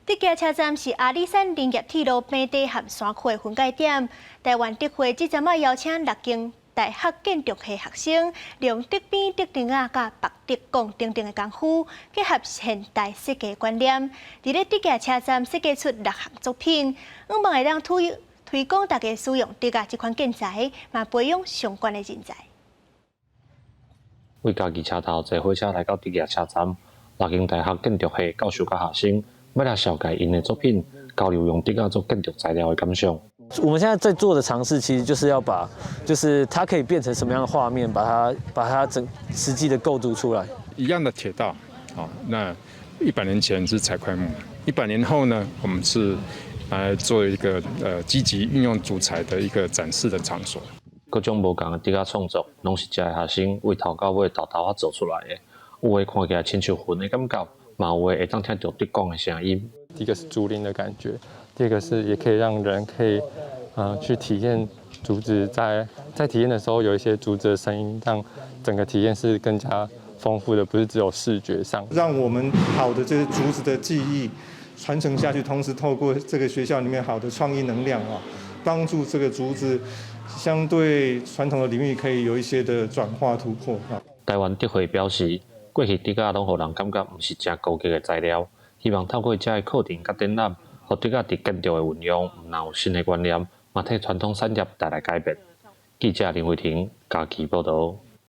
竹崎車站是阿里山林業鐵路平地和山區的分界點。台灣竹會這陣仔邀請六間大學建築系學生，利用竹編、竹釘仔佮縛竹摃等等的工夫，結合現代設計觀念，佇咧竹崎車站設計出六項作品，向望會當推推廣大家使用竹仔這款建材，嘛培養相關的人才。為嘉義車頭坐火車來到竹崎車站，六間大學建築系教授佮學生，欲來紹介𪜶的作品，交流用竹仔做建築材料的感想。我們現在在做的嘗試，其實就是要把，就是它可以變成什麼樣的畫面，把它整實際的構築出來。一樣的鐵道，啊，那100年前是採檜木，100年後呢，我們是來做一個積極運用竹材的一個展示的場所。各種無仝的竹仔創作，攏是遮的學生為頭到尾沓頭仔做出來的。有的看起來親像雲的感覺，嘛有的會當聽著竹管的聲音。第一個是竹林的感覺，第二個是也可以讓人可以去體驗竹子在體驗的時候有一些竹子的聲音，讓整個體驗是更加豐富的，不是只有視覺上。讓我們好的這些竹子的技藝傳承下去，同時透過這個學校裡面好的創意能量啊，幫助這個竹子相對傳統的領域可以有一些的轉化突破啊。台灣竹會表示，過去竹仔攏予人感覺毋是誠高級的材料，希望透過遮的課程佮展覽，予竹仔佇建築的運用，毋但有新的觀念，嘛替傳統產業帶來改變。記者林慧婷嘉義報導。